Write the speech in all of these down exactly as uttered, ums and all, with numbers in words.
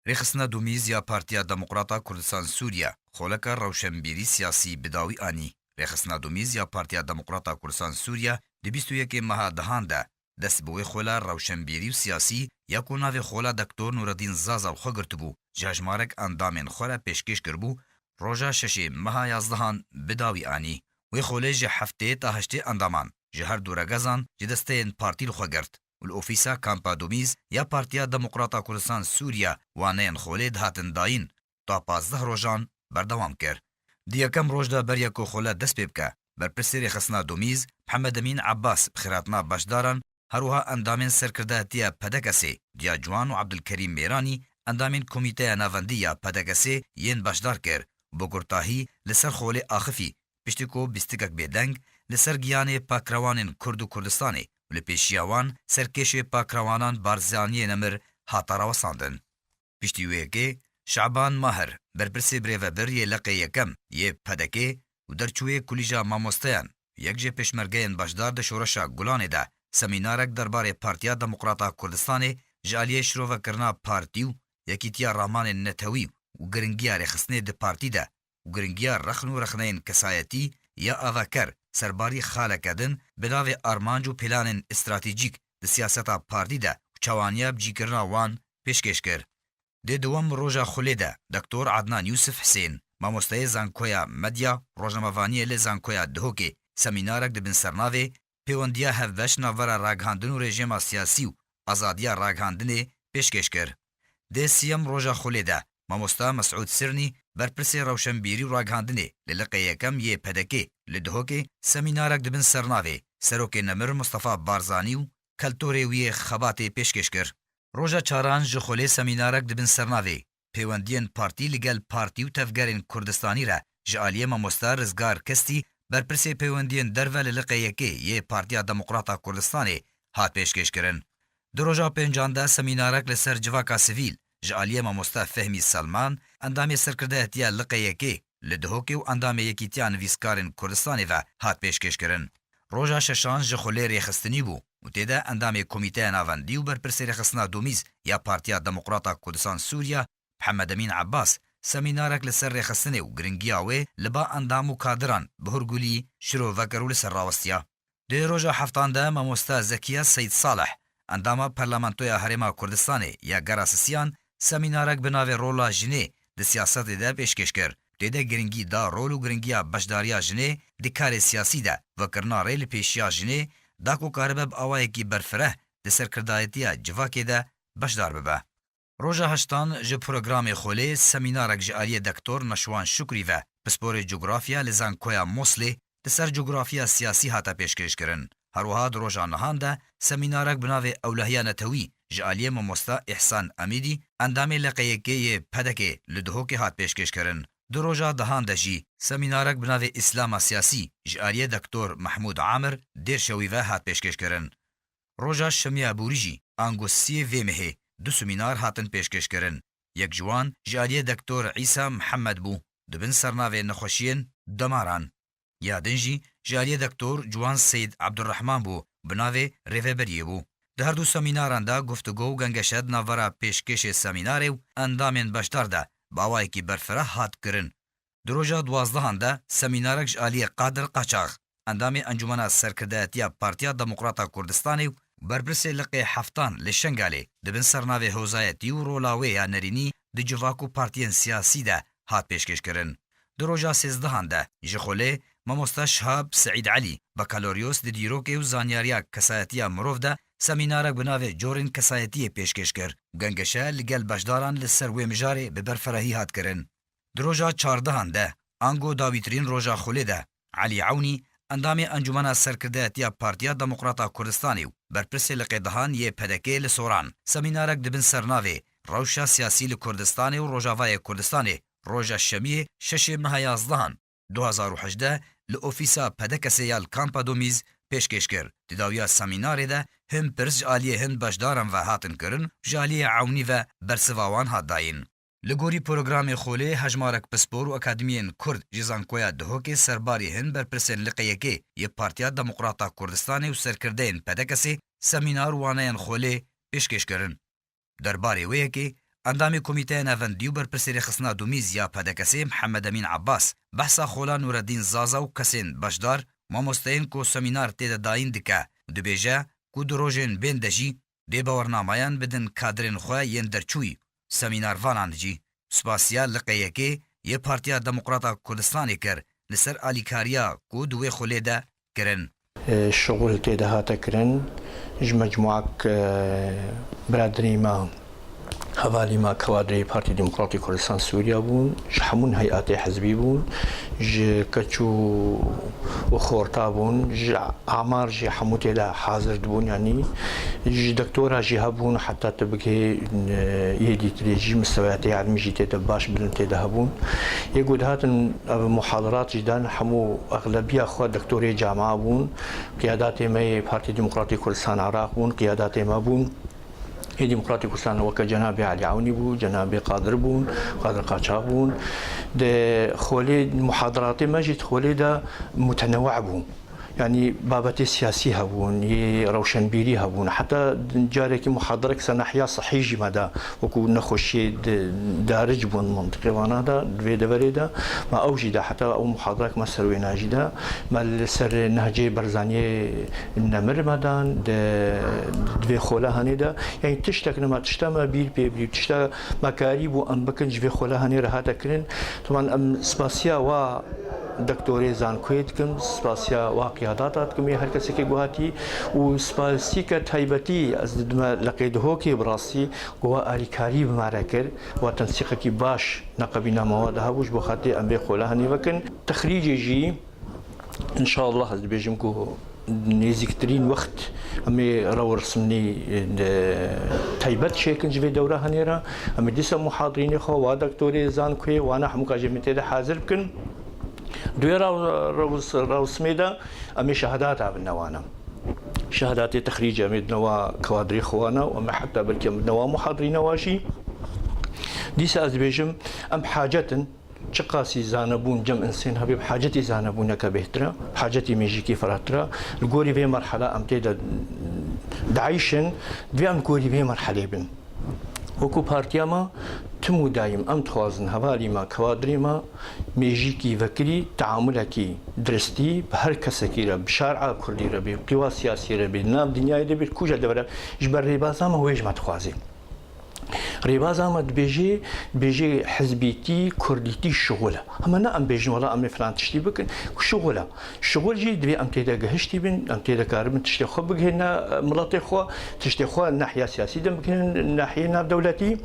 Rêxistina Dumîz ya Partiya Demokrata Kurdistan Sûriye xoleka rewşenbîrî siyasî bi dawî anî. Rêxistina Dumîz ya Partiya Demokrata Kurdistan Sûriye di bîst û yekê meha dehan de dest bi wê xola rewşenbîrî û siyasî ya ku navê xola Doktor Nureddîn Zazal xwe girtibû, ji hejmarek endamên xwe re pêşkêş kiribû, roja şeşê meha yazdehan bi dawî anî. Wê xolê ji heftê ta heştê endaman ji her du regezan ji desteyên partî li xwe girt û li ofîsa Kampa Dumîz ya Partiya Demokrata Kurdistan Sûriye waneyên xolê dihatin dayîn, ta pazdeh rojan berdewam kir. Di yekem roj de beriya ku xole dest pê bike, berpirsê rêxistina Dumîz, Mihemed Emîn Ebbas, bi xêrhatina beşdaran, her wiha endamên serkirdayetiya P D K S'ê, Diya Ciwan û Ebdulkerîm Mêranî, endamên Komîteya Navendî ya P D K S'ê yên beşdar kir û bi kurtahî li ser xolê axifî, piştî ku bîstikek bêdeng li ser giyanê pakrewanên Kurd û Kurdistanê û li pêşiya wan serkêşê pakrewanan Barzaniyê Nemir hate rawestandin. Piştî wê yekê, Şaban Mahir, berpirsê birêvebir yê leqê yekem yê P D K'ê û derçûyê Kulîja Mamosteyan, yek ji pêşmergeyên beşdar di Şoreşa Gulanê de semînarek derbarê Partiya Demokrata Kurdistanê ji aliyê şirovekirina partî û yekîtiya ramanên netewî û giringiya rêxistinê di partî de û giringiya rexn û rexneyên kesayetî ya avaker serbarî xaleke din bi navê armanc û planên stratejîk di siyaseta partî de û çawaniya bicîkirina wan pêşkêş kir. Dê dewam roja xulê de Doktor Adnan Yusuf Hisên, mamosteyê Zankoya Medya, rojnamevaniyê li Zankoya Duhokê, semînarek di bin sernavê Pêwendiya hevbeş navbera ragihandin û rejîma siyasî û azadiya ragihandinê pêşkêş kir. Dê siyem roja xulê de mamosta Mesûd Sirnî, berpirsê rewşenbîrî û ragihandinê li liqê yekem yê P D K'ê li Duhokê semînarek di bin sernavê Serokê Nemir Mustafa Barzanî û keltorê wî yê xebatê pêşkêş kir. Roja çaran ji xulê semînarek di bin sernavê Pêwendiyên partî li gel partî û tevgerên Kurdistanî re ji aliyê mamosta Rizgar Kestî, berpirsê pêwendiyên derve li liqê yekê yê Partiya Demokrata Kurdistanê, hat pêşkêşkirin. Di roja pêncan de semînarek li ser civaka sivîl ji aliyê mamosta Fehmî Selman, endamê serkirdayetiya liqê yekê li Duhokê û endamê Yekîtiya Nivîskarên Kurdistanê ve hat pêşkêşkirin. Roja şeşan ji xulê rêxistinî bû û tê de endamê Komîteya Navendî û berpirsê rêxistina Dumîz ya Partiya Demokrata Kurdistan Sûriye, Mihemed Emîn Ebbas, semînarek li ser rêxistinê û giringiya wê li ba endam û kadiran bi hurgulî şirove kir û li ser rawestiya. Di roja heftan de mamosta Zekiya Seyid Salih, endama Parlamentoya Herêma Kurdistanê ya Gera Sisiyan, semînarek bi navê Rola Jinê di Siyasetê de pêşkêş kir. Tê de giringî da rol û giringiya beşdariya jinê di karê siyasî de, vekirina rê li pêşiya jinê, da ku karibe bi awayekî berfireh di serkirdayetiya civakê de beşdar bibe. Roja heştan ji programê xolê semînarek ji aliyê Doktor Neşwan Şukrî ve, pisporê cografya li Zankoya Moslê, di ser cografiya siyasî hate pêşkêşkirin. Her wiha di roja nihan de semînarek bi navê Ewlehiya Netewî ji aliyê mamosta Îhsan Emîdî, endamê leqê yekê yê P D K'ê li Duhokê hat pêşkêşkirin. Di roja dehan de jî semînarek bi navê Îslama Siyasî ji aliyê Doktor Mehmûd Amir, Dêrşewî ve hat pêşkêşkirin. Roja şemiya borî jî, ango siyê vê mehê, du semînar hatin pêşkêşkirin. Yek ji wan ji aliyê Doktor Îsa Mihemed bû, di bin sernavê Nexweşiyên Demaran. Ya din jî ji aliyê Doktor Ciwan Seyid Ebdurrehman bû, bi navê Rêveberiyê bû. Di her du semînaran de guftûgo û gengeşe di navbera pêşkêşê semînarê û endamên beşdar de bi awayekî berfireh hat kirin. Di roja duwazdehan de semînarek ji aliyê Qadir Qaçax, endamê Encûmena Serkirdayetiya Partiya Demokrata Kurdistanê û berpirsê liqê heftan li Şengalê, di bin sernavê Hozayetî û rola wê ya nerînî di civak û partiyên siyasî de hat pêşkêşkirin. Di roja sêzdehan de ji xulê mamosta Şihab Seîd Elî, bakaloryos di dîrokê û zanyariya kesayetiya mirov de semînarek bi navê Corên Kesayetiyê pêşkêş kir û gengeşe li gel beşdaran li ser wê mijarê bi berfirehî hat kirin. Di roja çardehan de, ango dawîtirîn roja xulê de, Elî Ewnî, endamê Encûmena Serkirdayetiya Partiya Demokrata Kurdistanê û berpirsê liqê dehan yê P D K'ê li Soran, semînarek di bin sernavê Rewşa Siyasî li Kurdistanê û Rojavayê Kurdistanê, roja şemiyê şeşê meha yazdehan du hazar û hejdeh li ofîsa P D K'ê ya li Kampa Domîz pêşkêş kir. Di dawiya semînarê de hin pirs ji aliyê hin beşdaran ve hatin kirin, ji aliyê Ewnî ve bersiva wan hat dayîn. Li gorî programê xolê hejmarek pispor û akademiyên Kurd ji Zankoya Duhokê serbarî hin berpirsên liqê yekê yê Partiya Demokrata Kurdistanê û serkirdeyên P D K'ê semînar û waneyên xolê pêşkêş kirin. Derbarê wê yekê Endamê Komîteya Navendî û Berpirsê Rêxistina Dumîz ya P D K S'ê Mihemed Emîn Abbas behsa xola Nûreddîn Zaza û kesên beşdar, mamosteyên ku semînar tê de dayîn dike û dibêje ku di rojên bên de jî dê bawernameyan bidin kadirên xwe yên derçûyî, semînarvanan jî. Spasiya liqê yekê yê Partiya Demokrata Kurdistanê kir li ser alîkariya ku di wê xulê de kirin. Şixul tê de hate kirin, ji mecmuak, e, biraderî me, hevalî me, kawadrê Partî Demokratî Kurdistan Sûriya bûn, ji hemûn heyatê hizbî bûn, ji keç û, û xorta bûn, ji amar jî hemû tê de hazir dibûn, yanî ji doktora jî hebûn, heta tu bigihê, e, yê dîtirê jî, mistewayatê elmî jî tê de baş bilind tê de hebûn. Yê ku dihatin ev muhadarat jî dan, hemû exlebiya xwe doktorê camia bûn, qiyadatê me yê Partî Demokratî Kurdistan Iraq bûn, qiyadatê me bûn. Yê Demokratî Kurdistan weke Cenabê Elî Ewnî bû, Cenabê Qadir bûn, Qadir Qaçax bûn. Di xolê muhadaratê me jî di xolê de mutenewe bû. Yanî babetê siyasî hebûn, yê rewşenbîrî hebûn. Heta carekî muhadarek ser nahiya sihî jî me da, wekû nexweşiyê di, daric bûn mintiqê wana de, di vê deverê de. Me ew jî da, heta ew muhadarek me ser wêna jî da. Me li ser Nehcê Barzaniyê nemir me dan, di, di vê xola hanê de. Yanî tiştek nema, tişta me bîr pê birî, tişta me karî bû em bikin, ji vê xola hanê re hate kirin. Toman em spasiya wa doktorê zankoyê dikim, spasiya wa qiyadata dikim, yê her kesekê ku hatî û spasîke taybetî ez didime Leqê Dihokê bi rastî ku wa alîkarî bi me re kir, wa tensîqekî baş neqebîna me wa de hebû, ji bo xatirê em vê xola hanê vekin. Texrîcê jî, înşallah ez dibêjim ku nêzîktirîn wext em ê rew û risimnî, e, taybet çêkin ji vê dewra hanê re. Em ê dîsa muhadirînê xwe, wa doktorê zankoyê, wana hemû ka jê min tê de hazir bikin. Di wê rew-, rew-, rewsimê de em ê şehadata bidine wana. Şehadatê texrîcê em ê dine wa kawadirê xwe wana û em ê heta belkî em bidine wa muhadirîna wa jî. Dîsa ez dibêjim, em hacet in, çiqasî zanebûn cem insên hebe, bi hacetî zanebûneke bêhtir e, bi hacetî mêjîkî firehtir e. Li gorî vê merhela em tê de dieyşin, divê em li gorî vê merhelê bin. Wekû partiya me, tim û dayîm em dixwazin hevalî me, kawadirê me, mêjîkî vekirî, teamulekî diristî bi her kesekî re, bi şar'a kurdî re bê, bi qîwa siyasî re bê, di nav dinyayê de bê, li kûja devre, ji ber rêbaza me wê ji me dixwazê. Rêbaza me dibêjê, dibêjê hizbîtî, kurdîtî şixul e. Hema ne em bêjin, wela em ê filan tiştî bikin, ku şixul e. Şixul jî divê em tê de gihiştî bin, em tê de karibin tiştê xwe bigihîne, e, miletê xwe, tiştê xwe nahiya siyasî de bigihînin, nahiyê navdewletî.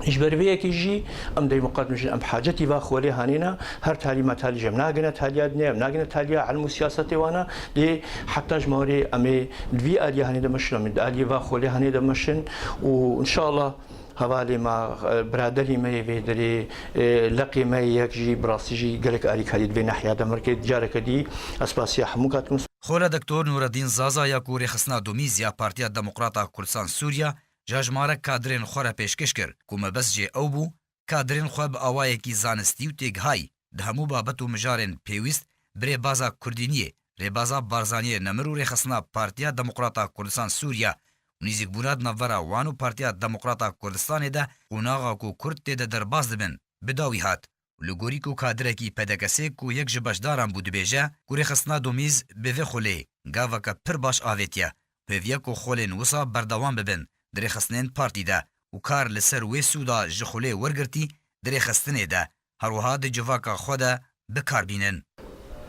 Ji ber vê yekê jî em dayî miqat dijîn, em hacetî va xolê hanê ne, her talî me talî jî em nagine taliya dinê, em nagine taliya ilm û siyasetê wana, lê heta ji me were em ê di vî aliyê hanê de meşin, em ê di aliyê va xolê hanê de meşin û înşallah hevalê me, e, biraderî me yê vê derê, e, leqê me yê yek jî bi rastî jî gelek alîkarî di vê nahiya de me re kir. Careke dî ez spasiya hemû katimin. Xola Doktor Nûreddîn Zaza ya ku rêxistina Dumîz ya Partiya Demokrata Kurdistan Sûriya ji hejmarek kadirên xwe re pêşkêş kir ku mebest jê ew bû, kadirên xwe bi awayekî zanistî û têgihayî di hemû babet û mijarên pêwîst bi rêbaza kurdîniyê, rêbaza Barzaniyê nemir û rêxistina Partiya Demokrata Kurdistan Sûriya û nîzîkbûna di navbera wan û Partiya Demokrata Kurdistanê de qonaxa ku kurd tê de derbas dibin, bi dawî hat û li gorî ku kadirekî P D K S'ê ku yek ji beşdaran bû dibêje ku rêxistina Dumîz bi vê xulê gaveke pir baş avêtiye. Pêviye ku xolên wisa berdewam bibin di rêxistinên partî de û kar li ser wê sûda ji xulê wergirtî di rêxistinê de, her wiha di civaka xwe de bi kar bînin.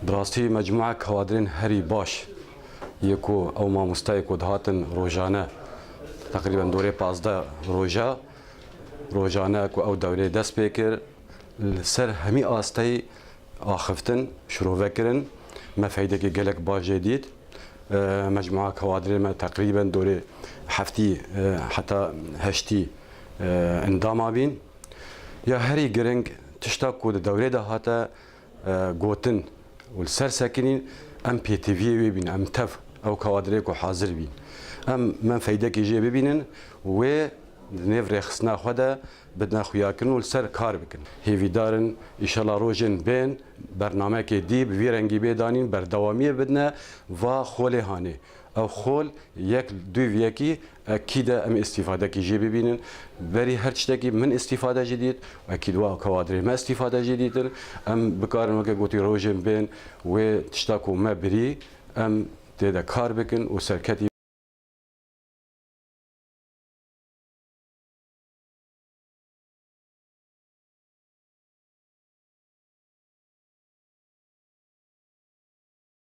Bi rastî mecmûa kawadirên herî baş yê ku ew mamosteyê ku dihatin rojane, teqrîben dorê pazdeh roja, rojane ku ew dewrê dest pê kir, li ser hemî asteyî axiftin, şirove kirin. Me feydekê gelek baş jê dît. E, mecmûa kawadirê me teqrîben dorê heftî, e, heta heştî, e, endama bîn. Ya herî giring tişta ku di dewrê de hate, e, gotin û li ser sekinîn, em pêtiviyê wê bîn, em tev ew kawadirê ku hazir bîn. Em, me feydekê jê bibînin, wê di nêv rêxistina xwe de bidine xuyakirin û li ser kar bikin. Hêvîdar in, îşela rojên bên bernamekê dî bi vî rengî bê danîn, berdewamiyê bidine va xolê hanê. Ev xol yek dûv yekî, ekîd e em îstîfadekî jê bibînin. Berî her tiştekî min îstîfade jî dît, ekîd wa kewadirê me îstîfade jî dîtin. Em bikarin weke gotî rojên bên wê tişta ku me birî, em tê de kar bikin û serketî